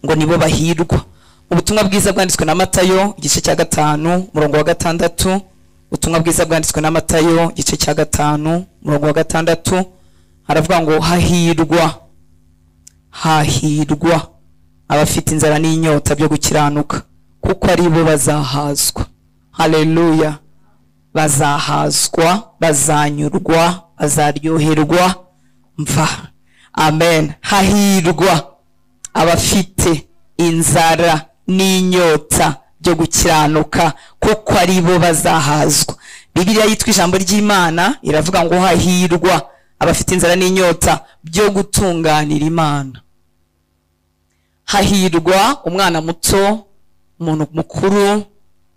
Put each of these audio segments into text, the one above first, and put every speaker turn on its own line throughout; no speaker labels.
Ngo nibo bahirwa. Ubutumwa bwiza bwanditswe na Matayo igice cya 5 umurongo wa 6. Ubutumwa bwiza bwanditswe na Matayo igice cya 5 umurongo wa 6, haravuga ngo hahirwa, hahirwa abafite inzara n'inyota byo gukiranuka, kuko ari bo bazahazwa. Haleluya. Bazahazwa, bazanyurwa, bazaryoherwa. Mva amen. Hahirwa abafite inzara n'inyota byo gukiranuka, kuko ari bo bazahazwa. Bibiliya yitwa ijambo ry'Imana iravuga ngo hahirwa abafite inzara n'inyota byo gutunganira Imana. Hahirwa umwana muto, umuntu mukuru,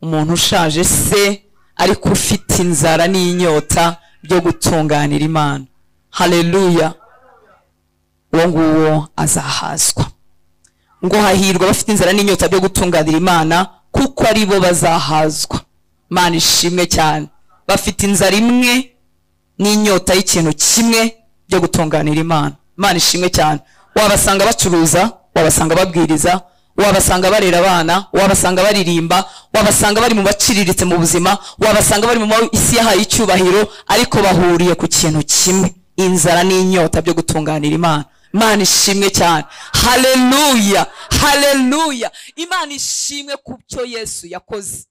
umuntu ushaje se, ariko ufite inzara n'inyota byo gutunganira Imana. Haleluya. Uwo nguwo azahazwa. Ngo hahirwa abafite inzara n'inyota byo gutunganira Imana, kuko ari bo bazahazwa. Imana ishimwe cyane. Bafite inzara imwe n'inyota y'ikintu kimwe byo gutunganira Imana. Imana ishimwe cyane. Wabasanga bacuruza, wabasanga babwiriza, wabasanga barera abana, wabasanga baririmba, wabasanga bari mu baciriritse mu buzima, wabasanga bari mu isi yahaye icyubahiro, ariko bahuriye ku kintu kimwe, inzara n'inyota byo gutunganira Imana. Imana ishimwe cyane. Haleluya, haleluya. Imana ishimwe ku cyo Yesu yakoze,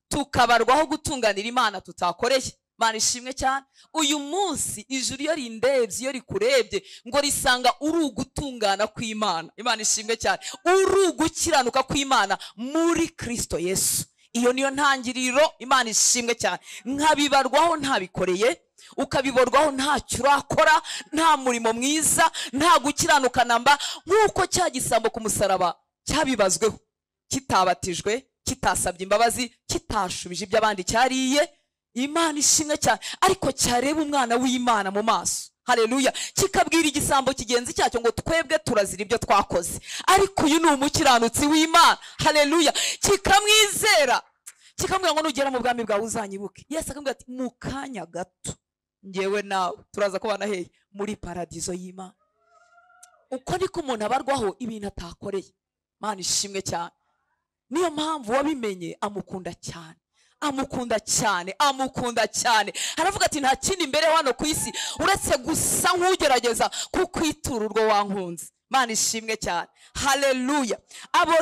tukabarwaho gutunganira Imana tutakoreye. Imana ishimwe cyane. Uyu munsi ijuru iyo rindebye, iyo rikurebye, ngo risanga uri ugutungana kw'Imana. Imana ishimwe cyane. Uri ugukiranuka kw'Imana muri Kristo Yesu. Iyo niyo ntangiriro. Imana ishimwe cyane. Nkabibarwaho ntabikoreye, ukabiborwaho ntacyo urakora, nta murimo mwiza, nta gukiranuka namba, nk'uko cya gisambo ku musaraba cyabibazweho, kitabatijwe, kitasabye imbabazi, kitashubije iby'abandi cyariye. Imana ishimwe cyane. Ariko cyareba umwana w'Imana mu maso, haleluya, kikabwira igisambo kigenzi cyacyo ngo twebwe turazira ibyo twakoze, ariko uyu ni umukiranutsi w'Imana. Haleluya. Kikamwizera, kikamubwira ngo nugera mu bwami bwawe uzanyibuke. Yesu akamubwira ati mu kanya gato ngewe nawe turaza kubana hehe? Muri paradizo y'Imana. Uko niko umuntu abarwaho ibintu atakoreye. Imana ishimwe cyane. Niyo mpamvu wabimenye amukunda cyane, amukunda cyane, amukunda cyane. Aravuga ati nta kindi mbere hano ku isi uretse gusa nk'ugerageza kukwitura urwo wankunze. Imana ishimwe cyane. Haleluya. Abo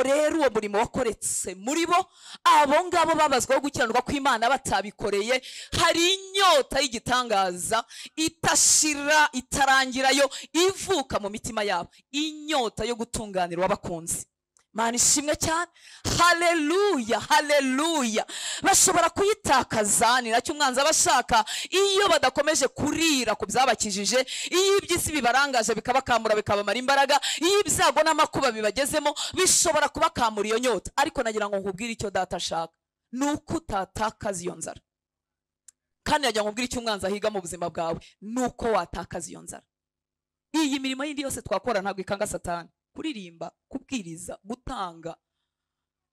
rero uwo murimo wakoretse muri bo, abo ngabo babazwaho gukiranirwa kw'Imana batabikoreye, hari inyota y'igitangaza itashira, itarangirayo, ivuka mu mitima yabo, inyota yo gutunganirwa abakunzi. Imana ishimwe cyane. Haleluya, haleluya. Bashobora kuyitakaza, ni nacyo umwanzi abashaka, iyo badakomeje kurira ku byabakijije, iyo iby'isi bibarangaje bikabakamura bikabamara imbaraga, iyo ibyago n'amakuba bibagezemo bishobora kubakamura iyo nyota. Ariko nagira ngo nkubwire icyo data ashaka, ni uko utatakaza iyo nzara. Kandi nagira ngo nkubwire icyo umwanzi ahiga mu buzima bwawe, ni uko watakaza iyo nzara. Iyi mirimo yindi yose twakora ntabwo ikanga Satani. Kuririmba, kubwiriza, gutanga,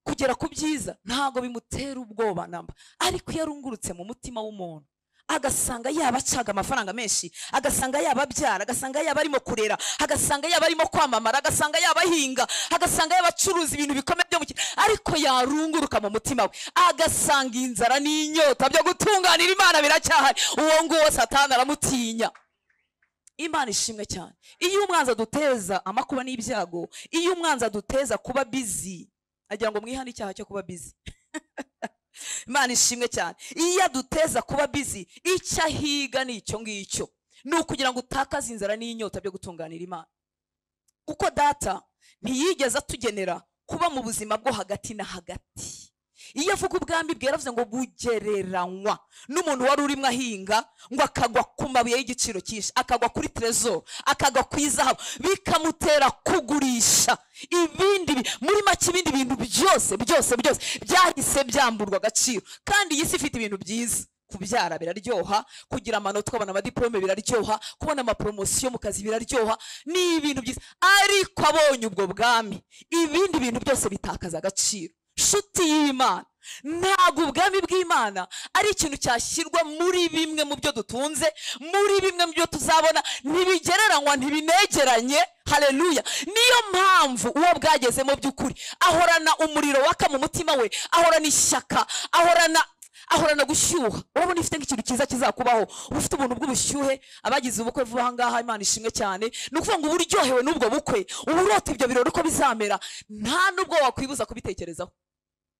kugera ku byiza ntabwo bimutera ubwoba namba. Ariko iyo arungurutse mu mutima w'umuntu, agasanga yaba acaga amafaranga menshi, agasanga yaba abyara, agasanga yaba arimo kurera, agasanga yaba arimo kwamamara, agasanga yaba ahinga, agasanga yaba acuruza ibintu bikomeye byo mu kirere, ariko yarunguruka mu mutima we agasanga inzara n'inyota byo gutunganira Imana biracyahari, uwo nguwo Satani aramutinya. Imana ishimwe cyane. Iyo umwanzi aduteza amakuba n'ibyago, iyo umwanzi aduteza kuba busy, agira ngo mwihane icyaha cyo kuba busy. Imana ishimwe cyane. Iyo aduteza kuba busy, icyo ahiga ni icyo ngicyo, ni ukugira ngo utakaze inzara n'inyota byo gutunganira Imana. Kuko data ntiyigeze atugenera kuba mu buzima bwo hagati na hagati. Iyo avuga ubwami bwe yaravuze ngo bugereranywa n'umuntu wari urimo ahinga, ngo akagwa ku mabuye y'igiciro cyinshi, akagwa kuri trésor, akagwa ku izahabu, bikamutera kugurisha ibindi, muri make ibindi bintu byose byose byose byahise byamburwa agaciro. Kandi iyi si ifite ibintu byiza, kubyara biraryoha, kugira amanota ukabona amadiplome biraryoha, kubona amapromosiyo mu kazi biraryoha, ni ibintu byiza. Ariko abonye ubwo bwami, ibindi bintu byose bitakaza agaciro. Shuti y'Imana, Ntabwo ubwami bw'Imana ari ikintu cyashyirwa muri bimwe mu byo dutunze, muri bimwe mu byo tuzabona, ntibigereranywa, ntibinegeranye. Haleluya. Niyo mpamvu uwo bwagezemo by'ukuri ahorana umuriro waka mu mutima we, ahorana ishyaka, ahorana gushyuha. Urabona ifite nk'ikintu cyiza kizakubaho, ufite ubuntu bw'ubushyuhe. Abagize ubukwe vuba aha ngaha, Imana ishimwe cyane, ni ukuvuga ngo uburyohewe n'ubwo bukwe, uburota ibyo birori uko bizamera, nta nubwo wakwibuza kubitekerezaho.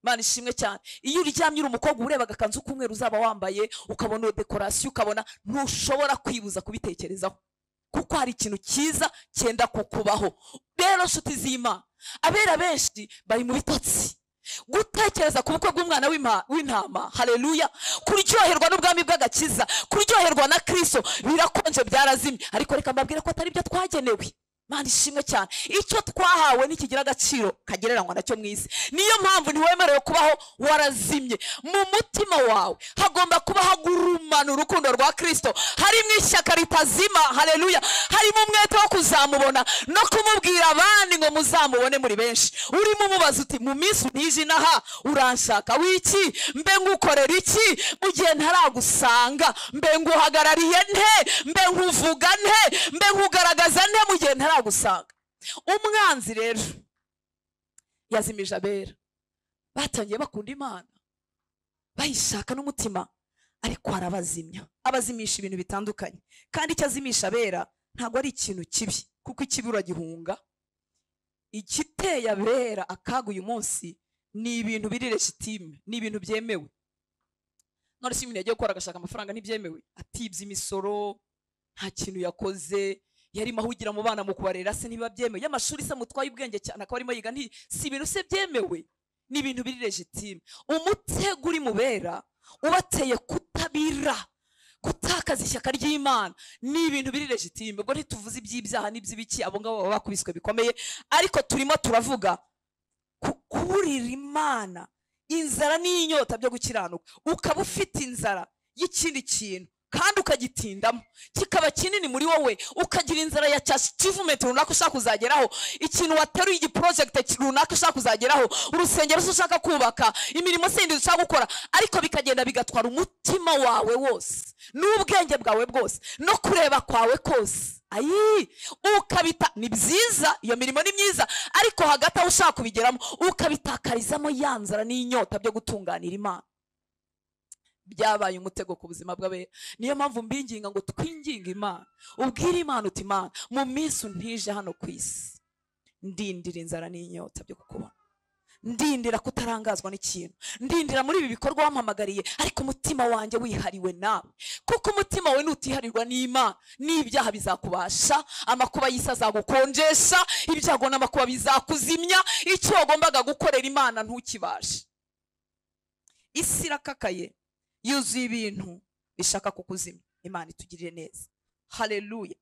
Imana ishimwe cyane. Iyo uryamye uri umukobwa ureba agakanzu k'umweru uzaba wambaye, ukabona dekorasiyo, ukabona ntushobora kwibuza kubitekerezaho, kuko hari ikintu cyiza cyenda kukubaho. Rero nshuti z'Imana, abera benshi bari mu bitotsi, gutekereza ku bukwe bw'umwana w'intama. Haleluya. Kuryoherwa n'ubwami bw'agakiza, kuryoherwa na Kristo, birakonje, byarazimye. Ariko reka mbabwire ko atari byo twagenewe. Imana ishimwe cyane. Icyo twahawe ntikigira agaciro kagereranywa nacyo mu isi. Niyo mpamvu ntiwemerewe kubaho warazimye. Mu mutima wawe hagomba kuba hagurumana urukundo rwa Kristo, harimo ishyaka ritazima. Haleluya. Harimo umwete wo kuzamubona no kumubwira abandi ngo muzamubone muri benshi. Urimo umubaza uti mu minsi ntije inaha uranshaka wiki, mbe ngukorera iki mu gihe ntaragusanga, mbe nguhagarariye nte, mbe nkuvuga nte, mbe nkugaragaza nte mu gihe ntaragusanga. Umwanzi rero yazimije abera. Batangiye bakunda Imana, bayishaka n'umutima, ariko arabazimya, abazimisha ibintu bitandukanye. Kandi icyo azimisha abera ntabwo ari ikintu kibi, kuko ikibi uragihunga. Igiteye abera akaga uyu munsi ni ibintu biri legitime, ni ibintu byemewe. None se umuntu yagiye gukora agashaka amafaranga ntibyemewe, atibye imisoro, nta kintu yakoze, yarimo ahugira mu bana mu kubarera, se ntibiba byemewe? Y'amashuri se mutwaye ubwenge cyane akaba arimo yiga, si ibintu se byemewe? Ni ibintu biri legitime. Umutego uri mu bera ubateye kutabira, gutakaza ishyaka ry'Imana, ni ibintu biri legitime. Ubwo ntituvuze iby'ibyaha n'iby'ibiki, abo ngabo baba bakubiswe bikomeye, ariko turimo turavuga kuburira Imana inzara n'inyota byo gukiranuka. Ukaba ufite inzara y'ikindi kintu kandi ukagitindamo, kikaba kinini muri wowe, ukagira inzara ya achievement runaka ushaka kuzageraho, ikintu wateruye, igiproject runaka ushaka kuzageraho, urusengero ushaka kubaka, imirimo sindi ushaka gukora, ariko bikagenda bigatwara umutima wawe wose n'ubwenge bwawe bwose no kureba kwawe kose. Ayi, ukabita, ni byiza, iyo mirimo ni myiza, ariko hagati aho ushaka kubigeramo ukabitakarizamo ya nzara n'inyota byo gutunganira Imana. Byabaye umutego ku buzima bw'abera. Niyo mpamvu mbinginga ngo twinginge Imana, ubwire Imana uti Imana, mu minsi untije hano ku isi, ndindira inzara n'inyota byo kukubona, ndindira kutarangazwa n'ikintu, ndindira muri ibi bikorwa wampamagariye, ariko umutima wanjye wihariwe nawe. Kuko umutima wawe nutiharirwa n'Imana, n'ibyaha bizakubasha, amakuba y'isi azagukonjesha, ibyago n'amakuba bizakuzimya, icyo wagombaga gukorera Imana ntukibashe. Isi irakakaye, yuzuye ibintu bishaka kukuzimya. Imana itugirire neza. Haleluya.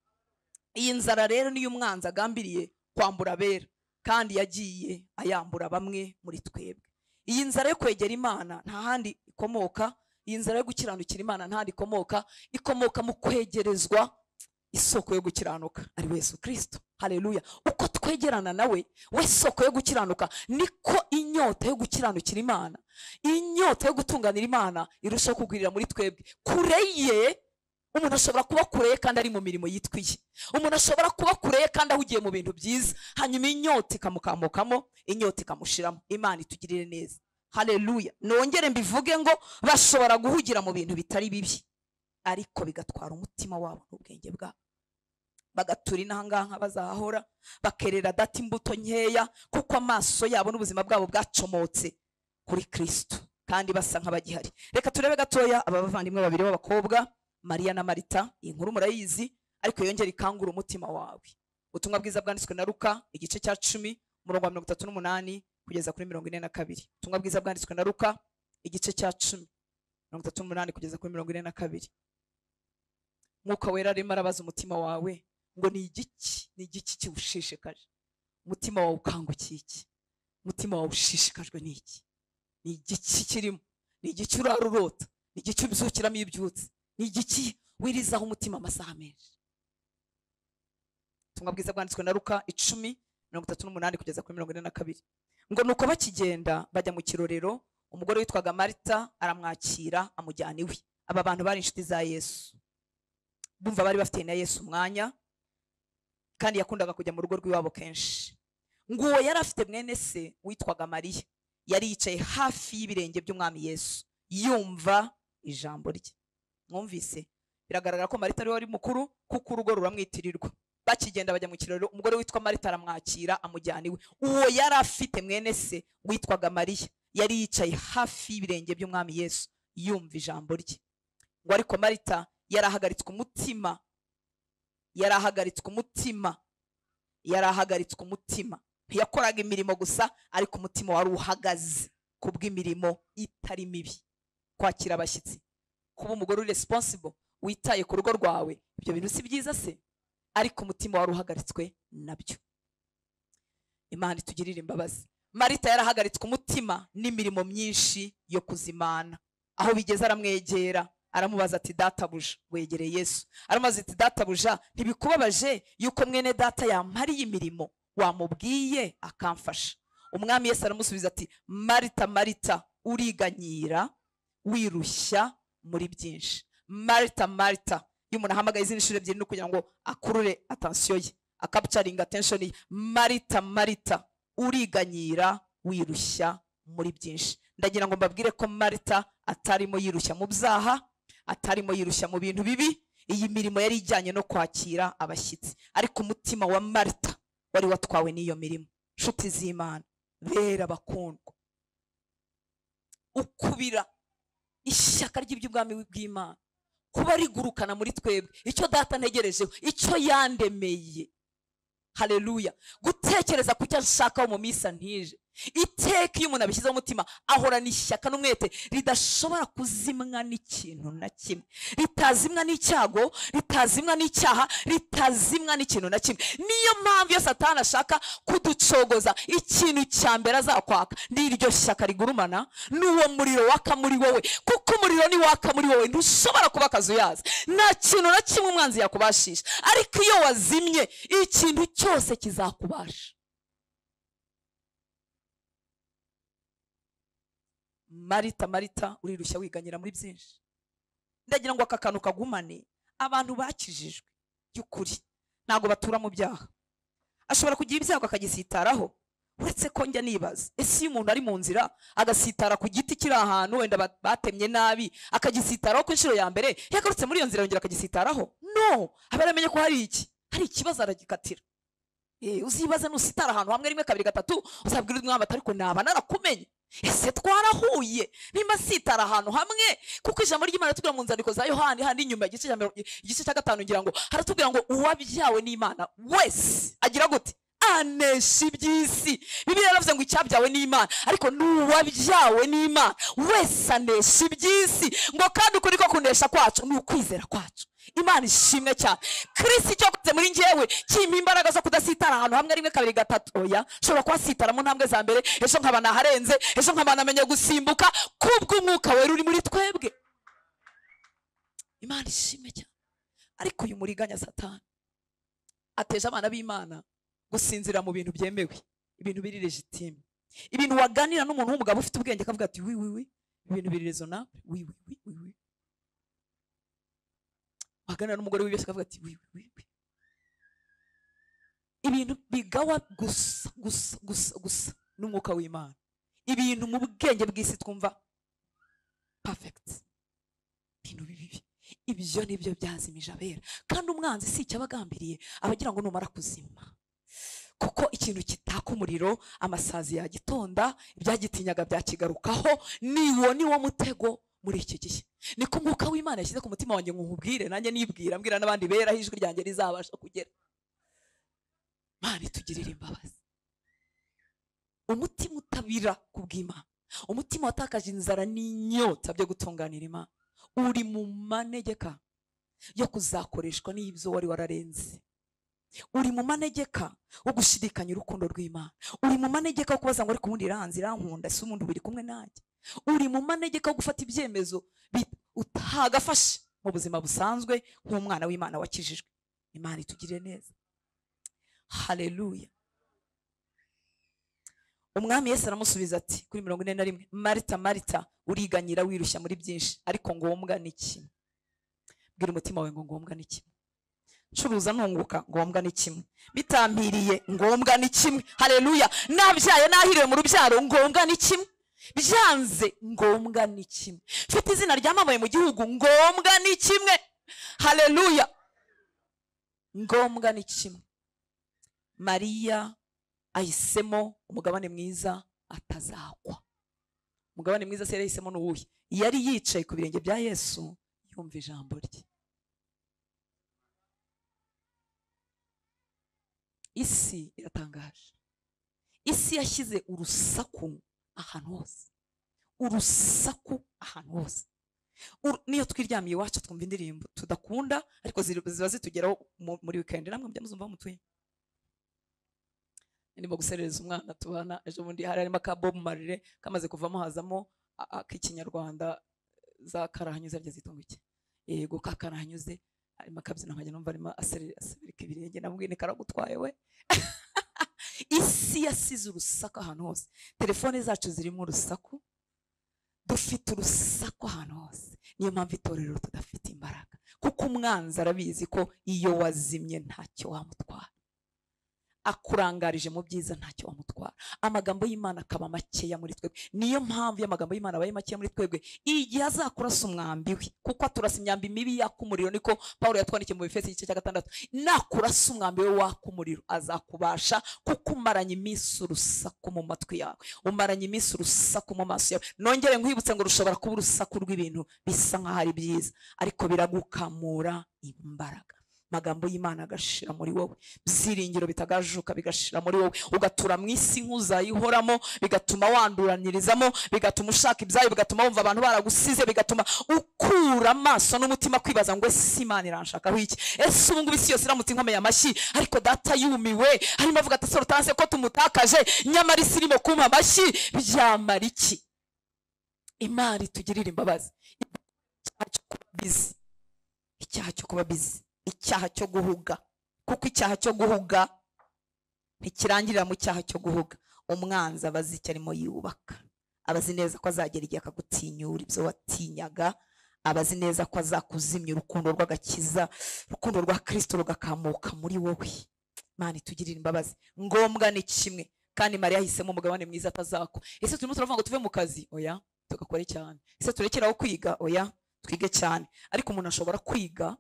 Iyi nzara rero niyo umwanzi agambiriye kwambura abera, kandi yagiye ayambura bamwe muri twebwe. Iyi nzara yo kwegera Imana nta handi ikomoka, iyi nzara yo gukiranukira Imana nta handi ikomoka, ikomoka mu kwegerezwa isoko yo gukiranuka ari Yesu Kristo. Haleluya. Uko twegerana nawe, we soko yo gukiranuka, niko inyota yo gukiranukira Imana, inyota yo gutunganira Imana irushaho kugwirira muri twebwe. Kure ye, umuntu ashobora kuba kure kandi ari mu mirimo yitwiye, umuntu ashobora kuba kure kandi ahugiye mu bintu byiza, hanyuma inyota ikamukamukamo, inyota ikamushiramo. Imana itugirire neza. Haleluya. Nongere mbivuge ngo bashobora guhugira mu bintu bitari bibi, ariko bigatwara umutima wabo n'ubwenge bwabo, bagatura inahangaha bazahora, bakerera data imbuto nkeya, kuko amaso yabo n'ubuzima bwabo bwacomotse kuri Kristo, kandi basa nk'abagihari. Reka turebe gatoya aba bavandimwe babiri b'abakobwa, Mariya na Marita. Iyi nkuru murayizi, ariko yongera ikangura umutima wawe. Ubutumwa bwiza bwanditswe na Luka igice cya 10 umurongo wa 38 kugeza kuri 42. Ubutumwa bwiza bwanditswe na Luka igice cya 10 38 kugeza kuri 42. Mwuka wera arimo arabaza umutima wawe ngo ni igiki, ni igiki kiwushishikaje? Umutima wawe ukangukiye iki? Umutima wawe ushishikajwe n'iki? Ni igiki kirimo? Ni igiki urarurota? Ni igiki ubyukiramo ibyutsi? Ni igiki wirizaho umutima amasaha menshi? Ubutumwa bwiza bwanditswe na Luka 10:38 kugeza kuri 42. Ngo nuko bakigenda bajya mu kirorero, Umugore witwaga Marita aramwakira amujyana iwe. Aba bantu bari inshuti za Yesu, bumva bari bafite na Yesu umwanya, kandi yakundaga kujya mu rugo rw'iwabo kenshi. Nguwo yari afite mwene se witwaga Mariya, yari yicaye hafi y'ibirenge by'umwami Yesu yumva ijambo rye. Mwumvise, biragaragara ko Marita ari wari mukuru kuko urugo ruramwitirirwa. Bakigenda bajya mu kirori, umugore witwa Marita aramwakira amujyana iwe. Uwo yari afite mwene se witwaga Mariya, yari yicaye hafi y'ibirenge by'umwami Yesu yumva ijambo rye. Ngo ariko Marita yarahagaritswe umutima, yarahagaritswe umutima, yarahagaritswe umutima. Ntiyakoraga imirimo gusa, ariko umutima wari uhagaze kubw'imirimo itari mibi. Kwakira abashyitsi, kuba umugore uri responsible, witaye ku rugo rwawe, ibyo bintu si byiza se? Ariko umutima wari uhagaritswe nabyo. Imana itugirire imbabazi. Marita yarahagaritswe umutima n'imirimo myinshi yo kuzimana. Aho bigeze aramwegera, aramubaza ati databuja, wegereye Yesu, aramubaza ati databuja, ntibikubabaje yuko mwene data yampariye imirimo, wamubwiye akamfasha? Umwami Yesu aramusubiza ati Marita, Marita, uriganyira wirushya muri byinshi. Marita, Marita, iyo umuntu ahamagaye izindi nshuro ebyiri ni ukugira ngo akurure attention ye, akapturinga attention ye. Marita, Marita, uriganyira wirushya muri byinshi. Ndagira ngo mbabwire ko Marita atarimo yirushya mu byaha, atarimo yirushya mu bintu bibi. Iyi mirimo yari ijyanye no kwakira abashyitsi, ariko umutima wa Marita wari watwawe n'iyo mirimo. Nshuti z'Imana bera bakundwa, ukubira ishyaka ry'iby'ubwami bw'Imana kuba rigurukana muri twebwe, icyo data ntegerejeho, icyo yandemeye. Haleluya. Gutekereza ku cyo ashaka mu misa ntije. Iteka iyo umuntu abishyizeho umutima, ahorana ishyaka n'umwete ridashobora kuzimwa n'ikintu na kimwe, ritazimwa n'icyago, ritazimwa n'icyaha, ritazimwa n'ikintu na kimwe. Niyo mpamvu iyo Satani ashaka kuducogoza, ikintu cya mbere azakwaka ni iryo shyaka rigurumana n'uwo muriro waka muri wowe, kuko umuriro ni waka muri wowe ntushobora kuba akazuyaza. Nta kintu na kimwe umwanzi yakubashisha, ariko iyo wazimye ikintu cyose kizakubasha. Marita, Marita, urirushya wiganyira muri byinshi. Ndagira ngo aka kantu kagumane. Abantu bakijijwe by'ukuri ntago batura mu byaha. Ashobora kugira ibyago akagisitaraho. Uretse ko njya nibaza, ese iyo umuntu ari mu nzira agasitara ku giti kiri ahantu wenda batemye nabi, akagisitaraho ku inshuro ya mbere, yagarutse muri iyo nzira yongera akagisitaraho? No, aba yaramenye ko hari iki, hari ikibazo, aragikatira. Uzibaza nusitara ahantu hamwe rimwe kabiri gatatu, uzabwira umwami ati ariko naba narakumenye, ese twarahuye? Nimba sitara ahantu hamwe, kuko ijambo ry'Imana ritubwira mu nzandiko za Yohani handi inyuma igice cya 5 ngira ngo haratubwira ngo uwabyawe n'Imana wese agira gute? Anesha iby'isi. Bibiliya yaravuze ngo icyabyawe n'Imana, ariko n'uwabyawe n'Imana wese anesha iby'isi. Ngo kandi ukuri ko kunesha kwacu ni ukwizera kwacu. Imana ishimwe cyane. Kristo icyo yakoze muri njyewe kimpa imbaraga zo kudasitara ahantu hamwe rimwe kabiri gatatu. Oya, nshobora kuhasitara mu ntambwe za mbere, ejo nkaba naharenze, ejo nkaba namenye gusimbuka kubw'umwuka wera uri muri twebwe. Imana ishimwe cyane. Ariko uyu muriganya Satani ateje abana b'Imana gusinzira mu bintu byemewe, ibintu biri legitime, ibintu waganira n'umuntu w'umugabo ufite ubwenge akavuga ati wi wi wi, ibintu biri raisonnable, wi wi wi wi wi. Waganira n'umugore wibeshye akavuga ati wi wi wi. Ibintu bigawa gusa gusa gusa gusa n'umwuka w'Imana, ibintu mu bwenge bw'isi twumva perfect, ibintu bibi, ibyo nibyo byazimije abera. Kandi umwanzi si icyo abagambiriye, abagira ngo numara kuzima, kuko ikintu kitaka umuriro amasazi yagitonda, ibyagitinyaga byakigarukaho. Niwo niwo mutego muri iki gihe. Niko umwuka w'Imana yashyize ku mutima wanjye ngo nkubwire, nanjye nibwira mbwira n'abandi bera aho ijwi ryanjye rizabasha kugera. Mana itugirire imbabazi. Umutima utabira kubw'Imana, umutima watakaje inzara n'inyota byo gutunganira Imana, uri mu manegeka yo kuzakoreshwa n'ibyo wari wararenze. Uri mu manegeka wo gushidikanya urukundo rw'Imana. Uri mu manegeka wo kubaza ngo ariko ubundi iranzi irankunda, ese ubundi biri kumwe nanjye? Uri mu manegeka wo gufata ibyemezo utagafashe mu buzima busanzwe nk'umwana w'Imana wakijijwe. Imana itugirire neza. Haleluya. Umwami Yesu aramusubiza ati kuri 41, Marita Marita, uriganyira wirushya muri byinshi, ariko ngombwa ni kimwe. Bwira umutima wawe ngo ngombwa ni kimwe. Ncuruza nunguka, ngombwa ni kimwe. Bitampiriye, ngombwa ni kimwe. Haleluya. Nabyaye nahiriwe mu rubyaro, ngombwa ni kimwe. Byanze, ngombwa ni kimwe. Mfite izina ryamamaye mu gihugu, ngombwa ni kimwe. Haleluya. Ngombwa ni kimwe. Mariya ahisemo umugabane mwiza atazakwa. Umugabane mwiza se yahisemo n'uwuhe? Yari yicaye ku birenge bya Yesu yumva ijambo rye. Isi iratangaje. Isi yashyize urusaku ahantu hose. Urusaku ahantu hose. Niyo twiryamiye iwacu twumva indirimbo tudakunda, ariko ziba zitugeraho muri weekend. Namwe mujya muzumva mutuye. Ndimo guserereza umwana tubana ejo bundi hari harimo ka Bob Marley kamaze kuvamo hazamo ak'ikinyarwanda za karahanyuze arya zitunga iki. Yego ka karahanyuze arimo akabyina nkajya numva arimo aserereka ibirenge, namubwiye karagutwaye we. Isi yasize urusaku ahantu hose. Telefone zacu zirimo urusaku, dufite urusaku ahantu hose. Niyo mpamvu itorero tudafite imbaraga, kuko umwanzi arabizi ko iyo wazimye ntacyo wamutwara. Akurangarije mu byiza ntacyo wamutwara. Amagambo y'Imana akaba makeya muri twebwe. Niyo mpamvu y'amagambo y'Imana abaye makeya muri twebwe, igihe azakurasa umwambi we, kuko aturasa imyambi mibi yaka umuriro, niko Paulo yatwandikiye mu Efeso igice cya 6. Nakurasa umwambi we waka umuriro azakubasha, kuko umaranye iminsi urusaku mu matwi yawe, umaranye iminsi urusaku mu maso yawe. Nongere nkwibutse ngo rushobora kuba urusaku rw'ibintu bisa nkaho ari byiza, ariko biragukamura imbaraga. Magambo y'Imana agashira muri wowe, byiringiro bitagajuka bigashira muri wowe, ugatura mu isi nk'uzayihoramo, bigatuma wanduranirizamo, bigatuma ushaka ibyayo, bigatuma wumva abantu baragusize, bigatuma ukura amaso n'umutima kwibaza ngo ese Imana iranshakaho iki? Ese ubu ngubu isi yose iramutse inkomeye amashyi, ariko data yumiwe arimo avuga ati Sorotanse ko tumutakaje, nyamara isi irimo kumpa amashyi, byamara iki? Imana itugirire imbabazi. Icyaha cyo kuba busy, icyaha cyo guhuga, kuko icyaha cyo guhuga ntikirangirira mu cyaha cyo guhuga. Umwanzi abazi icyo arimo yubaka, abazi neza ko azagera igihe akagutinyura ibyo watinyaga, abazi neza ko azakuzimya urukundo rw'agakiza, urukundo rwa Kristo rugakamuka muri wowe. Imana itugirire imbabazi. Ngombwa ni kimwe, kandi Mariya yahisemo umugabane mwiza atazakwa. Ese turimo turavuga ngo tuve mu kazi? Oya, tugakore cyane. Ese turekeraho kwiga? Oya, twige cyane. Ariko umuntu ashobora kwiga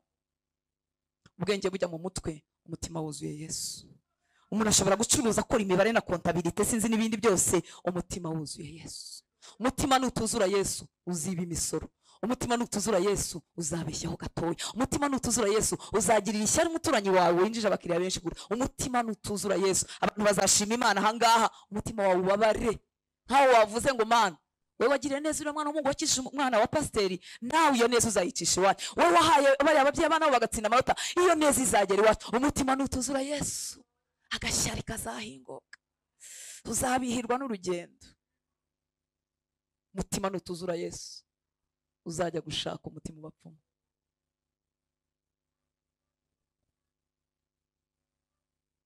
ubwenge bujya mu mutwe, umutima wuzuye Yesu. Umuntu ashobora gucuruza akora imibare na kontabilite sinzi n'ibindi byose, umutima wuzuye Yesu. Umutima nutuzura Yesu uziba imisoro. Umutima nutuzura Yesu uzabeshyaho gatoya. Umutima nutuzura Yesu uzagirira ishyari umuturanyi wawe winjije abakiriya benshi gura. Umutima nutuzura Yesu abantu bazashima Imana ahangaha, umutima wawe ubabare nkaho wavuze ngo Mana wewe wagiriye neza uriya mwana w'umuhungu wakijije umwana wa pasiteri, nawe iyo neza uzayicisha iwacu. Wowe wahaye bariya ababyeyi abana babo bagatsinda amanota, iyo neza izagera iwacu. Umutima nutuzura Yesu agashyari kazahinguka, uzabihirwa n'urugendo. Umutima nutuzura Yesu uzajya gushaka umutima ubapfumu.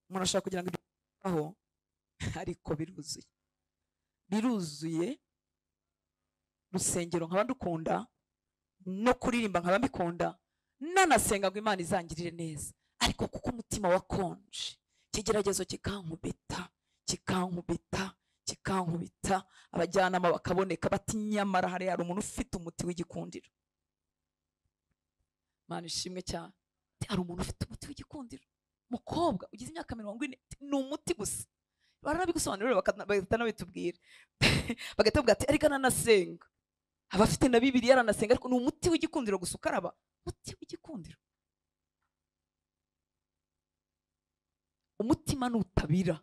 Umuntu ashaka kugira ngo aho, ariko biruzuye, biruzuye. Rusengero nkaba ndukunda, no kuririmba nkaba mbikunda, nanasenga ngo Imana izangirire neza, ariko kuko umutima wakonje, ikigeragezo kikankubita kikankubita kikankubita, abajyanama bakaboneka bati nyamara hari umuntu ufite umuti w'igikundiro. Imana ishimwe cyane. Hari umuntu ufite umuti w'igikundiro, mukobwa ugize imyaka 40, ni umuti gusa. Baranabigusobanurira bagahita nabitubwira, bagahita bavuga ati ariko ananasenga, abafite na Bibiliya aranasenga, ariko ni umuti w'igikundiro gusa ukaraba, umuti w'igikundiro. Umutima nutabira,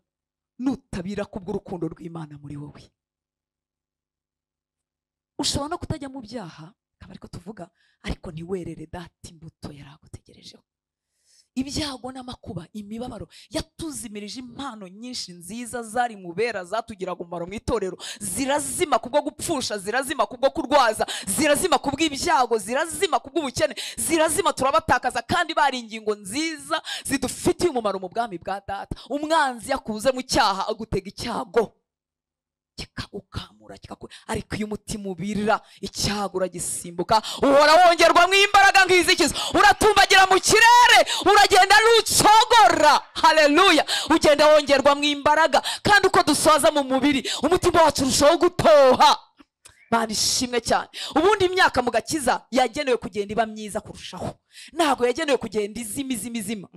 nutabira kubw'urukundo rw'Imana muri wowe, ushobora no kutajya mu byaha, akaba ariko tuvuga, ariko ntiwerere data imbuto yaragutegerejeho. Ibyago n'amakuba, imibabaro yatuzimirije impano nyinshi nziza zari mu bera zatugiraga umumaro mu itorero, zirazima kubwo gupfusha, zirazima kubwo kurwaza, zirazima kubw'ibyago, zirazima kubw'ubukene, zirazima turabatakaza, kandi bari ingingo nziza zidufitiye umumaro mu bwami bwa data. Umwanzi yakubuze mu cyaha agutega icyago. Kikagukamura, ariko iyo umutima ubirira icyago uragisimbuka, uhora wongerwamo imbaraga nk'izikiza, uratumbagira mu kirere, uragenda rucogora. Haleluya! Ugenda wongerwamo imbaraga, kandi uko dusoza mu mubiri umutima wacu urushaho gutoha. Mana ishimwe cyane. Ubundi imyaka mu gakiza yagenewe kugenda iba myiza kurushaho, ntabwo yagenewe kugenda izima izima izima,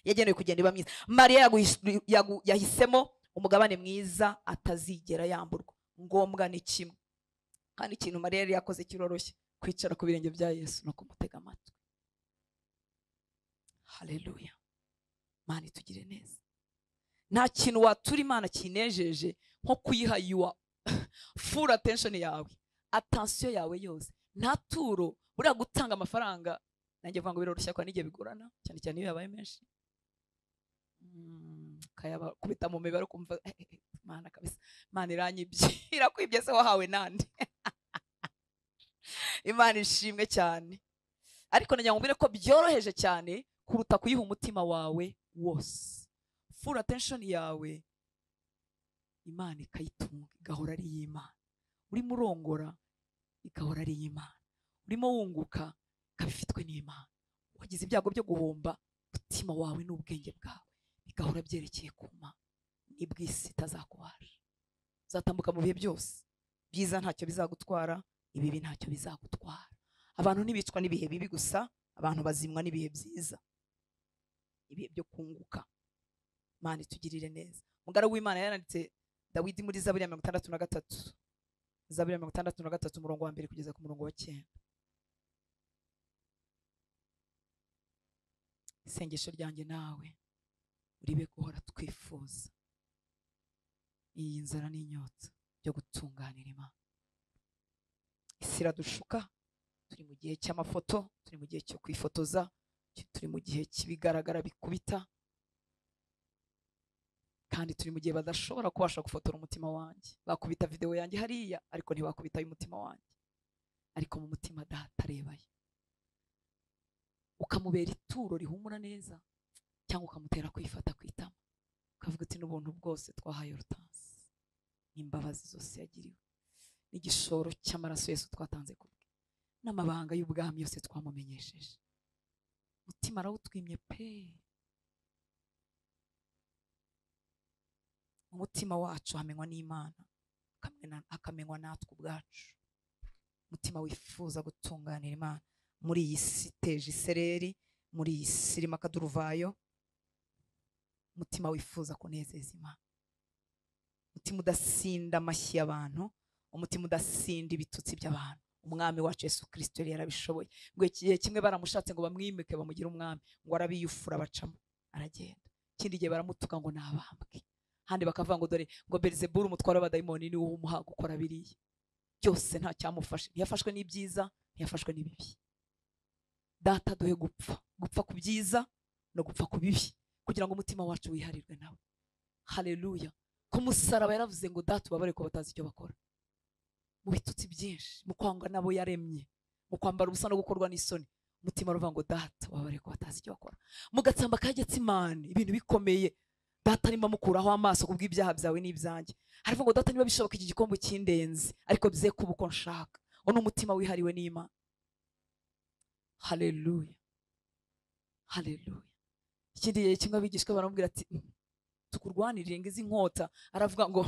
yagenewe kugenda iba myiza. Mariya yahisemo umugabane mwiza atazigera yamburwa. Ngombwa ni kimwe, kandi ikintu Mariya yari yakoze kiroroshye, kwicara ku birenge bya Yesu no kumutega amatwi. Haleluya! Mana itugire neza. Nta kintu watura Imana kinejeje nko kuyiha your full attention yawe, attention yawe yose. Nta turo buriya gutanga amafaranga, nanjye mvuga ngo biroroshye ariko n'igihe bigorana, cyane cyane iyo yabaye menshi, kayaba kubita mu mibare ukumva Mana kabisa, Mana iranyibye. Irakwibye se wahawe nande? Imana ishimwe cyane. Ariko nagira ngo mbwire ko byoroheje cyane kuruta kuyiha umutima wawe wose. Full attention yawe Imana ikayitunga, igahora ari iy'Imana. Urimo urongora igahora ari iy'Imana, urimo wunguka ikaba ifitwe n'Imana. Wagize ibyago byo guhomba, umutima wawe n'ubwenge bwawe bigahora byerekeye ku Mana. Nibwo isi itazakubaje. Uzatambuka mu bihe byose, byiza ntacyo bizagutwara, ibibi ntacyo bizagutwara. Abantu ntibicwa n'ibihe bibi gusa, abantu bazimwa n'ibihe byiza, ibihe byo kunguka. Mana itugirire neza. Umugaragu w'Imana yaranditse Dawidi muri Zaburi ya 63, Zaburi ya 63 umurongo wa 1 kugeza ku murongo wa 9. Isengesho ryanjye nawe uribe guhora twifuza iyi nzara n'inyota byo gutunganira Imana. Isi iradushuka, turi mu gihe cy'amafoto, turi mu gihe cyo kwifotoza, turi mu gihe cy'ibigaragara bikubita, kandi turi mu gihe badashobora kubasha gufotora umutima wanjye. Bakubita video yanjye hariya, ariko ntibakubita y'umutima wanjye. Ariko mu mutima Data arebayo. Ukamubera ituro rihumura neza, cyangwa ukamutera kwifata kwitama, ukavuga uti n'ubuntu bwose twahaye Hortense, n'imbabazi zose yagiriwe, n'igishoro cy'amaraso Yesu twatanze kubwe, n'amabanga y'ubwami yose twamumenyesheje. Umutima arawutwimye pe. Umutima wacu hamenywa n'Imana, akamenywa natwe ubwacu. Umutima wifuza gutunganira Imana muri iyi si iteje isereri, muri iyi si irimo akaduruvayo. Umutima wifuza kunezeza Imana, umutima udasinda amashyi y'abantu, umutima udasinda ibitutsi by'abantu. Umwami wacu Yesu Kristo yari yarabishoboye. Ngo igihe kimwe baramushatse ngo bamwimike bamugire umwami, ngo arabiyufura bacamo aragenda. Ikindi gihe baramutuka ngo nabambwe, handi bakavuga ngo dore ngo Beelzebul umutware w'abadayimoni ni wo umuha gukora biriya byose. Nta cyamufashe, ntiyafashwe n'ibyiza, ntiyafashwe n'ibibi. Data duhe gupfa, gupfa ku byiza no gupfa ku bibi, kugira ngo umutima wacu wiharirwe nawe. Haleluya! Ku musaraba yaravuze ngo Data ubabare ko batazi icyo bakora. Mu bitutsi byinshi, mu kwanga nabo yaremye, mu kwambara ubusa no gukorwa n'isoni, umutima uruvuga ngo Data ubabare ko batazi icyo bakora. Mu gatsamba ka Getsimani ibintu bikomeye, Data arimo amukuraho amaso kubw'ibyaha byawe n'ibyanjye. Aravuga ngo Data niba bishoboka iki gikombe kindenze, ariko bize kuba uko nshaka. Uwo ni umutima wihariwe n'Imana. Haleluya! Haleluya! Ikindi gihe kimwe abigishwa baramubwira ati tukurwanirire ngizi inkota, aravuga ngo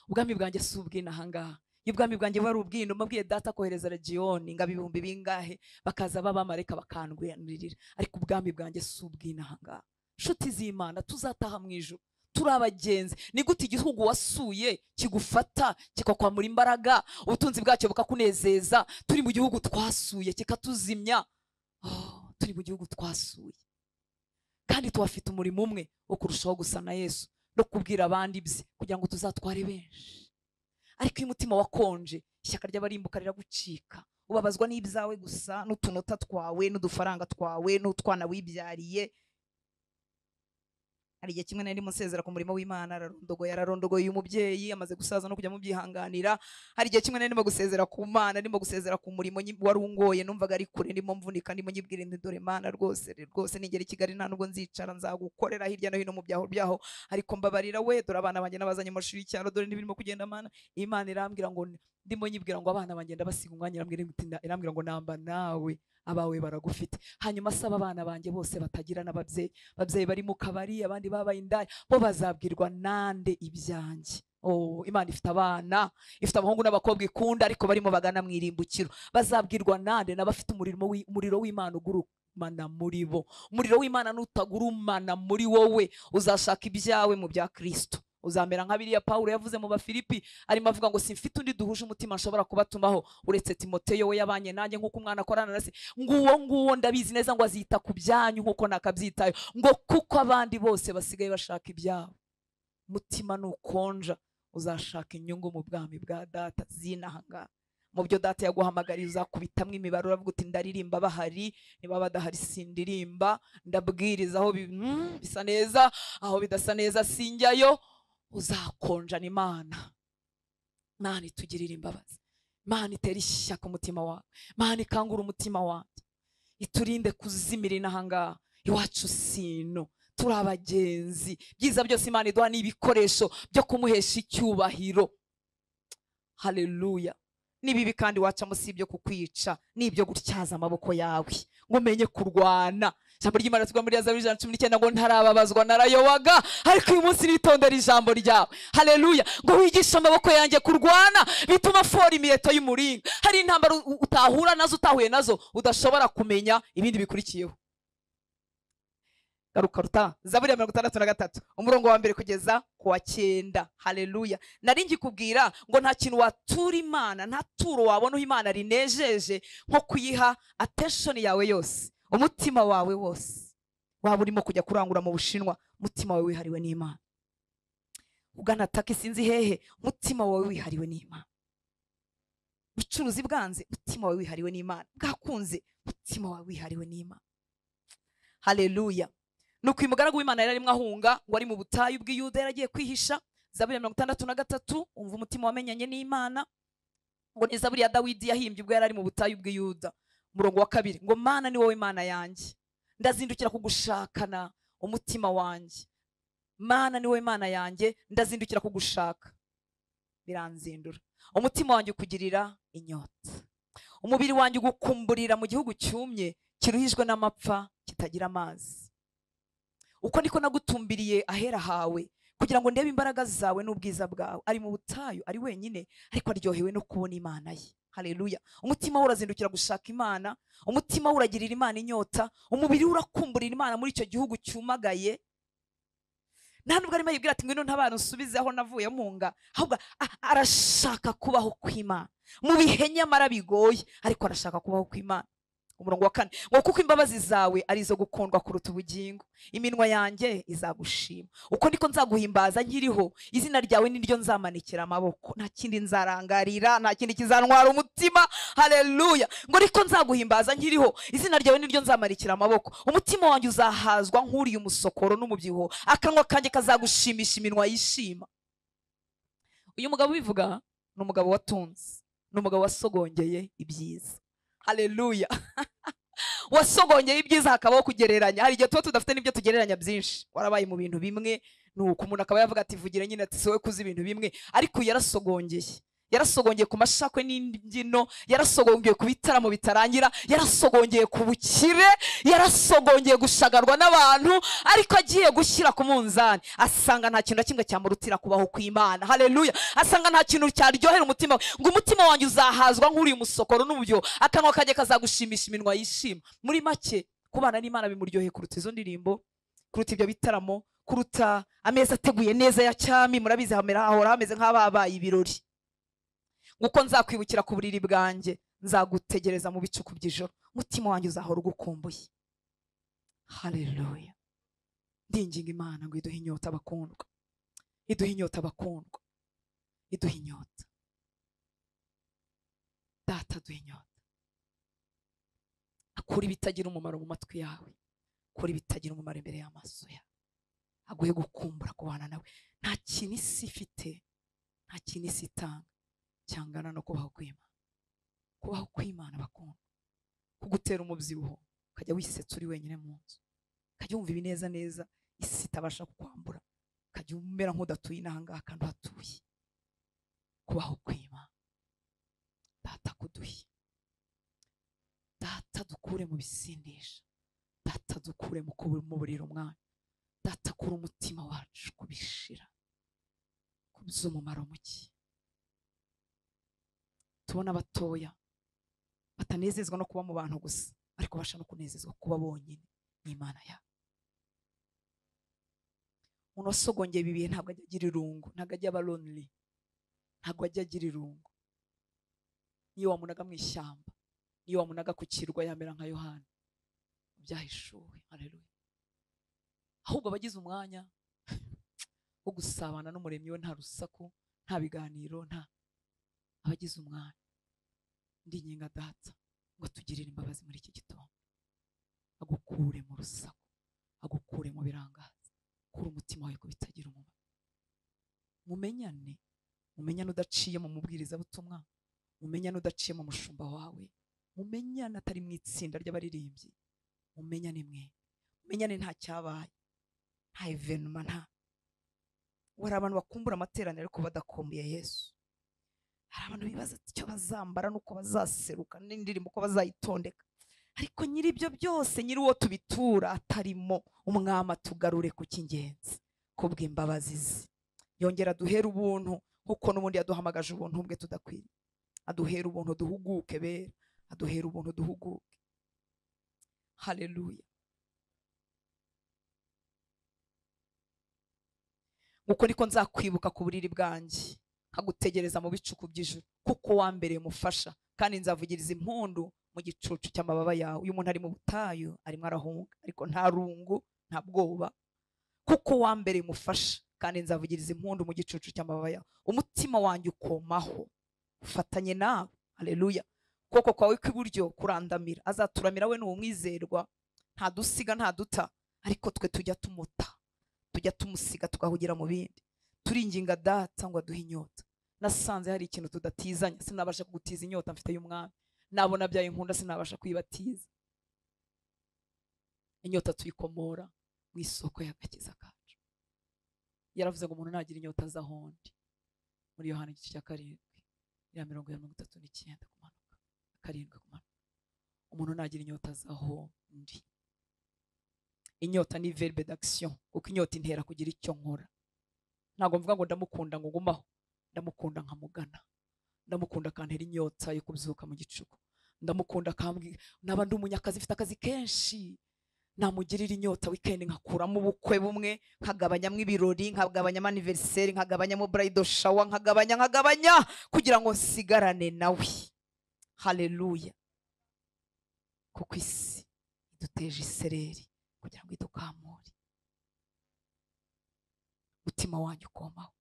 ubwami bwanjye si ubw'ino ahangaha. Iyo ubwami bwanjye bari ubw'ino, mbabwiye Data kohereza legiyoni ngaba ibihumbi bingahe bakaza b'abamarayika bakandwanirira, ariko ubwami bwanjye si ubw'ino ahangaha. Nshuti z'Imana, tuzataha mu ijuru turi abagenzi. Ni gute igihugu wasuye kigufata kikakwamura imbaraga, ubutunzi bwacyo bukakunezeza? Turi mu gihugu twasuye kikatuzimya. Turi mu gihugu twasuye, kandi tuhafite umurimo umwe wo kurushaho gusa na Yesu no kubwira abandi ibye, kugira ngo tuzatware benshi. Ariko iyo umutima wakonje, ishyaka ry'abarimbuka riragucika, ubabazwa n'ibyawe gusa, n'utunota twawe, n'udufaranga twawe, n'utwana wibyariye. Hari igihe kimwe nari musezera ku murimo w'Imana, ararondogoye uyu mubyeyi amaze gusaza no kujya mubyihanganira. Hari igihe kimwe nari ndimo gusezera ku Mana, ndimo gusezera ku murimo warungoye, numvaga ari kure, ndimo mvunika, ndimo nyibwira nti dore Mana rwose rwose ningera i Kigali nta nubwo nzicara, nzagukorera hirya no hino mu byaho byaho, ariko mbabarira we, dore abana banjye nabazanye mu mashuri y'icyaro, dore n'ibirimo kugenda Mana. Imana irambwira ngo ndimo nyibwira ngo abana banjye ndabasiga umwanya, irambwira ngo namba nawe abawe baragufite. Hanyuma saba abana banjye bose batagira n'ababyeyi, ababyeyi bari mu kabari, abandi babaye indaya, bo bazabwirwa nande ibyanjye? Oh, Imana ifite abana, ifite abahungu n'abakobwa ikunda, ariko barimo bagana mu irimbukiro. Bazabwirwa nande? N'abafite umuriro w'Imana ugurumana muri bo. Umuriro w'Imana nutagurumana muri wowe, uzashaka ibyawe mu bya Kristo. Uzamera nka biriya Paulo yavuze mu Bafilipi, arimo avuga ngo simfite undi duhuje umutima nshobora kubatumaho uretse Timoteyo, we yabanye nanjye nk'uko umwana akorana na se. Nguwo nguwo ndabizi neza ngo azita ku byanyu nk'uko nakabyitayo, ngo kuko abandi bose basigaye bashaka ibyabo. Mutima nukonja uzashaka inyungu mu bwami bwa data zinahanga. Mu byo data yaguhamagariye uzakubitamwe imibare, uravuga uti ndaririmba bahari, niba badahari sindirimba, ndabwiriza aho bisa neza, aho bidasa neza sinjyayo. Uzakonjana Imana. Imana itugirira imbabazi, Imana itera ishyaka umutima wawe, Imana ikangura umutima wanjye, iturinde kuzimira inahangaha. Iwacu sino turi abagenzi, byiza byose Imana iduha ni ibikoresho byo kumuhesha icyubahiro. Haleluya. Nibibi kandi wacamo si ibyo kukwica, nibyo gutyaza amaboko yawe ngo umenye kurwana. Ijambo ry'Imana tugwa muri Zaburi 119 ngo ntarababazwa narayobaga, ariko uyu munsi nitondera ijambo ryawe. Haleluya. Ngo wigishe amaboko yanjye kurwana, bituma fora imiheto y'umuringa. Hari intambara utahura nazo, utahuye nazo, udashobora kumenya ibindi bikurikiyeho. Garuka ruta Zaburi ya 63 umurongo wa 1 kugeza ku wa 9. Haleluya. Nari ngikubwira ngo nta kintu watura Imana, nta turo wabona Imana rinejeje nko kuyiha attention yawe yose, umutima wawe wose. Waba urimo kujya kurangura mu Bushinwa, umutima wawe wihariwe n'Imana. Ugana taki sinzi hehe, umutima wawe wihariwe n'Imana. Ubucuruzi bwanze, umutima wawe wihariwe n'Imana. Bwakunze, umutima wawe wihariwe n'Imana. Haleluya. Nuko uyu mugaragu w'Imana yari arimo ahunga ngo ari mu butayu bw'Iyuda, yaragiye kwihisha. Zaburi ya 63, umva umutima wamenyanye n'Imana. Ngo ni Zaburi ya Dawidi yahimbye ubwo yari ari mu butayu bw'Iyuda. Umurongo wa 2 ngo Mana ni wowe Mana yanjye, ndazindukira kugushakana umutima wanjye. Mana ni wowe Mana yanjye, ndazindukira kugushaka, biranzindura. Umutima wanjye ukugirira inyota, umubiri wanjye ugukumburira mu gihugu cyumye kiruhijwe n'amapfa kitagira amazi. Uko niko nagutumbiriye ahera hawe, kugira ngo ndebe imbaraga zawe n'ubwiza bwawe. Ari mu butayu, ari wenyine, ariko aryohewe no kubona Imana ye. Haleluya. Umutima we urazindukira gushaka Imana, umutima we uragirira Imana inyota, umubiri we urakumburira Imana muri icyo gihugu cyumagaye. Nta nubwo arimo yibwira ati ngwino ntabana nsubize aho navuye munga, ahubwo arashaka kubaho kw'Imana mu bihe nyamara bigoye, ariko arashaka kubaho kw'Imana. Umurongo wa 4 ngo kuko imbabazi zawe ari izo gukundwa kuruta ubugingo, iminwa yanjye izagushima. Uko niko nzaguhimbaza nkiriho, izina ryawe niryo nzamanikira amaboko, nta kindi nzarangarira, nta kindi kizantwara umutima. Haleluya. Ngo niko nzaguhimbaza nkiriho, izina ryawe niryo nzamanikira amaboko, umutima wanjye uzahazwa nk'uriye umusokoro n'umubyibuho, akanwa kanjye kazagushimisha iminwa yishima. Uyu mugabo ubivuga ni umugabo watunze, ni umugabo wasogongeye ibyiza. Haleluya. Wasogongeye ibyiza hakabaho kugereranya. Hari igihe tuba tudafite n'ibyo tugereranya byinshi, warabaye mu bintu bimwe, nuko umuntu akaba yavuga ati vugire nyine ati sowe kuzi ibintu bimwe, ariko yarasogongeye. Yarasogongeye ku mashakwe n'imbyino, yarasogongeye ku bitaramo bitarangira, yarasogongeye ku bukire, yarasogongeye gushagarwa n'abantu, ariko agiye gushyira ku munzani asanga nta kintu na kimwe cyamurutira kubaho kw'Imana. Haleluya. Asanga nta kintu cyaryohera umutima we, ngo umutima wanjye uzahazwa nk'uriye umusokoro n'umubyibuho, akanwa kanjye kazagushimisha iminwa yishima. Muri make, kubana n'Imana bimuryoheye kuruta izo ndirimbo, kuruta ibyo bitaramo, kuruta ameza ateguye neza ya cyami. Murabizi hamera hahora hameze nk'ababaye ibirori. Nguko nzakwibukira ku buriri bwanjye, nzagutegereza mu bicuku by'ijoro, umutima wanjye uzahora ugukumbuye. Haleluya. Ndinginga Imana ngo iduhe inyota abakundwa, iduhe inyota abakundwa, iduhe inyota. Data duhe inyota. Akura ibitagira umumaro mu matwi yawe, akura ibitagira umumaro imbere y'amaso yawe. Aguhe gukumbura kubana nawe. Nta kintu isi ifite, nta kintu isi itanga cyangana no kubaho kw'Imana. Kubaho kw'Imana bakunda kugutera umubyibuho, ukajya wisetsa uri wenyine mu nzu, ukajya wumva ibineza neza isi itabasha kukwambura, ukajya umera nk'udatuye inahangaha kandi uhatuye. Kubaho kw'Imana. Data kuduhe, Data dukure mu bisindisha, Data dukure mu kumuburira umwanya, Data kura umutima wacu kubishira kuby'umumaro muke. Tubona abatoya batanezezwa no kuba mu bantu gusa, ariko basha no kunezezwa kuba bonyine n'Imana yabo. Umuntu wasogongeye ibi bihe ntabwo ajya agira irungu, ntabwo ajya aba lonely, ntabwo ajya agira irungu. Niyo wamunaga mu ishyamba, niyo wamunaga ku kirwa, yamera nka Yohana byahishuwe. Haleluya. Ahubwo abagize umwanya wo gusabana n'umuremyi we, nta rusaku, nta biganiro, nta abagize umwanya. Ndinginga Data ngo atugirire imbabazi muri iki gitondo, agukure mu rusaku, agukure mu birangaza, kura umutima wawe kubitagira umumaro. Mumenyane, mumenyane udaciye mu mubwirizabutumwa, mumenyane udaciye mu mushumba wawe, mumenyane atari mu itsinda ry'abaririmbyi, mumenyane mwe, mumenyane nta cyabaye, nta evenuma, nta. Hari abantu bakumbura amateraniro ariko badakumbuye Yesu. Hari abantu bibaza icyo bazambara nuko bazaseruka n'indirimbo uko bazayitondeka, ariko nyiri ibyo byose, nyiri uwo tubitura atarimo, umwami atugarure ku cy'ingenzi kubw'imbabazi ze. Yongera duhere ubuntu nkuko n'ubundi yaduhamagaje ubuntu bwe tudakwiriye. Aduhere ubuntu duhuguke bera, aduhere ubuntu duhuguke. Haleluya. Nguko niko nzakwibuka ku buriri bwanjye, nkagutegereza mu bicuku by'ijuru, kuko wambereye umufasha, kandi nzavugiriza impundu mu gicucu cy'amababa yawe. Uyu muntu ari mu butayu, arimo arahunga, ariko nta rungu, nta bwoba, kuko wambereye umufasha, kandi nzavugiriza impundu mu gicucu cy'amababa yawe. Umutima wanjye ukomaho, ufatanye nawe. Haleluya. Ukuboko kwawe kw'iburyo kurandamira, azaturamira we n'umwizerwa, nta dusiga nta duta, ariko twe tujya tumuta, tujya tumusiga tugahugira mu bindi. Turinginga Data ngo aduhe inyota. Nasanze hari ikintu tudatizanya, sinabasha kugutiza inyota mfite y'umwami, nabona byaye inkunda sinabasha kuyibatiza. Inyota tuyikomora mu isoko y'agakiza kacu. Yaravuze ngo umuntu nagira inyota azahondi, muri Yohana igice cya 7 ya 39 kumanuka, 7 kumanuka. Umuntu nagira inyota azahondi. Inyota ni verbe d'action, kuko inyota intera kugira icyo nkora. Ntabwo mvuga ngo ndamukunda ngo ngumaho, ndamukunda nkamugana, ndamukunda akantera inyota yo kubyuka mu gicuku, ndamukunda akambwira naba ndi umunyakazi mfite akazi kenshi, namugirira inyota weekend nkakuramo ubukwe bumwe, nkagabanyamo ibirori, nkagabanyamo anniversaire, nkagabanyamo bridal shower, nkagabanya kugira ngo nsigarane nawe. Haleluya. Kuko isi iduteje isereri kugira ngo idukamure. Umutima wanjye ukomaho.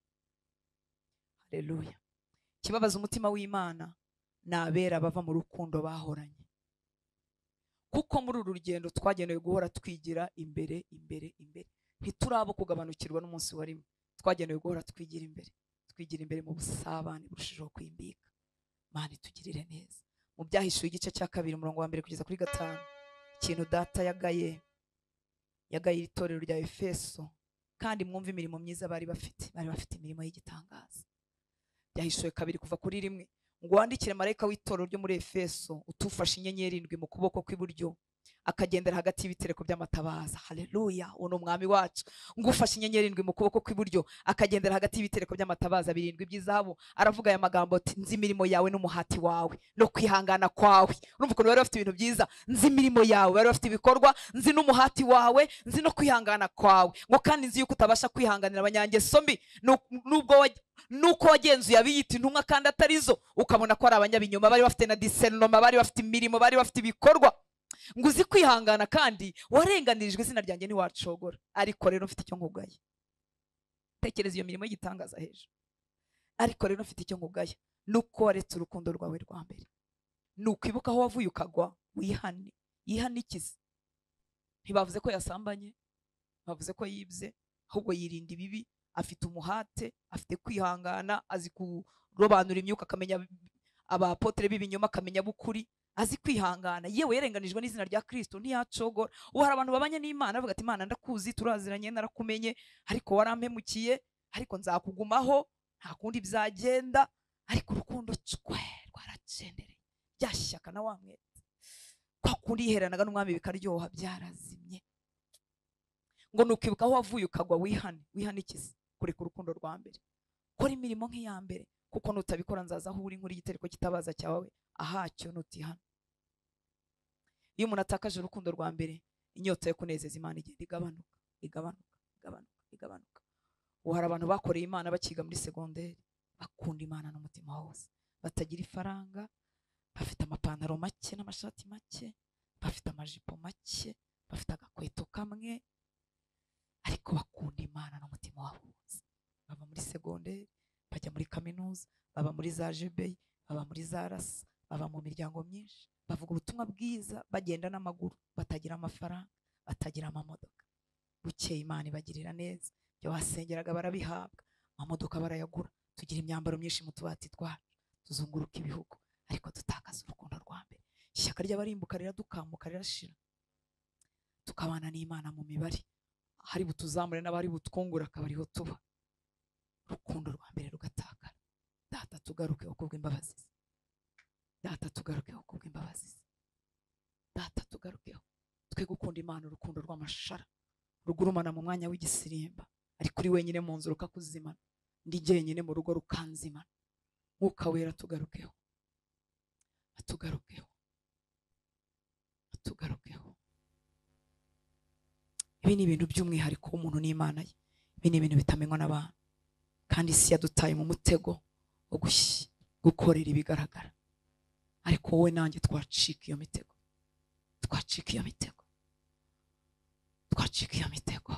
Haleluya. Kibabaza umutima w'Imana nabera bava mu rukundo bahoranye. Kuko muri uru rugendo twagenewe guhora twigira imbere imbere imbere, ntiturabo kugabanukirwa n'umunsi wa rimwe. Twagenewe guhora twigira imbere, twigira imbere mu busabane burushijeho kwimbika. Mana itugirire neza. Mu byahishuwe igice cya 2 umurongo wa 1 kugeza kuri 5, ikintu Data yagaye itorero rya Efeso, kandi mwumva imirimo myiza bari bafite, bari bafite imirimo y'igitangaza. Byahishuwe 2 kuva kuri 1, ngo wandikire marayika w'itorero ryo muri Efeso, utufashe inyenyeri 7 mu kuboko kw'iburyo, akagendera hagati y'ibitereko by'amatabaza. Haleluya, uwo ni umwami wacu. Ngo ufashe inyenyeri 7 mu kuboko kw'iburyo, akagendera hagati y'ibitereko by'amatabaza 7 by'izahabu, aravuga aya magambo ati: nzi imirimo yawe n'umuhati wawe no kwihangana kwawe. Urumva ukuntu bari bafite ibintu byiza. Nzi imirimo yawe, bari bafite ibikorwa, nzi n'umuhati wawe, nzi no kwihangana kwawe, ngo kandi nzi yuko utabasha kwihanganira abanyangeso mbi, nubwo nuko wagenzuye abiyita intumwa kandi atarizo, ukabona ko ari abanyabinyoma. Bari bafite na discernment, bari bafite imirimo, bari bafite ibikorwa. Ngo uzi kwihangana kandi warenganirijwe izina ryanjye ntiwacogora, ariko rero mfite icyo nkugaya. Tekereza iyo mirimo y'igitangaza hejuru. Ariko rero mfite icyo nkugaya, nuko waretse urukundo rwawe rwa mbere. Nukwibuka aho wavuye ukagwa, wihane, yihanikize. Ntibavuze ko yasambanye, bavuze ko yibye, Ahubwo yirinda ibibi, afite umuhate, afite kwihangana, azi kurobanura imyuka, akamenya abapotere b'ibinyoma, akamenya bukuri, azi kwihangana. Yewe yarenganijwe n'izina rya Kristo ntiyacogora. Ubu hari abantu babanye n'Imana bavuga ati Imana ndakuzi, turaziranye, narakumenye, ariko warampemukiye, ariko nzakugumaho, nta kundi byagenda. Ariko urukundo cwe rwaracendereye, ryashyaka na wamwete kwa kundi yiheranaga n'umwami bikaryoha, byarazimye. Ngo nukibuka aho wavuye ukagwa, wihane. Wihanikize kureka urukundo rwa mbere, kora imirimo nk'iya mbere, kuko nutabikora nzaza aho uri nkuri igitereko kitabaza cyawe ahacyo nutihana. Iyo umuntu atakaje urukundo rwa mbere, inyota yo kunezeza Imana igenda igabanuka, igabanuka, igabanuka, igabanuka. Ubu hari abantu bakoreye Imana bakiga muri segonderi, bakunda Imana n'umutima wose, batagira ifaranga, bafite amapantaro make n'amashati make, bafite amajipo make, bafite agakweto kamwe, ariko bakunda Imana n'umutima wabo wose. Baba muri segonderi, bajya muri kaminuza, baba muri za jebei, baba muri za rasa, baba mu miryango myinshi, bavuga ubutumwa bwiza, bagenda n'amaguru, batagira amafaranga, batagira amamodoka. Bukeye Imana ibagirira neza, ibyo basengeraga barabihabwa, amamodoka barayagura, tugira imyambaro myinshi mu tubati twacu, tuzunguruka ibihugu, ariko dutakaza urukundo rwa mbere. Ishyaka ry'abarimbuka riradukamuka, rirashira. Tukabana n'Imana mu mibare, hari butuzamure n'abari butwungura akaba ariho tuba. Urukundo rwa mbere rugatakara. Data tugaruke kubw'imbabazi ze. Data tugaruke kubw'imbabazi ze. Data tugarukeho. Twe gukunda Imana urukundo rw'amashara, rugurumana mu mwanya w'igisirimba, ariko uri wenyine mu nzu rukakuzimana, ndi jyenyine mu rugo rukanzimana. Mwuka Wera tugarukeho, atugarukeho, atugarukeho. Ibi ni ibintu by'umwihariko w'umuntu n'Imana ye. Ibi ni ibintu bitamenywa n'abantu, kandi isi yadutaye mu mutego wo gukorera ibigaragara. Ariko wowe nanjye twacika iyo mitego, twacika iyo mitego, twacika iyo mitego.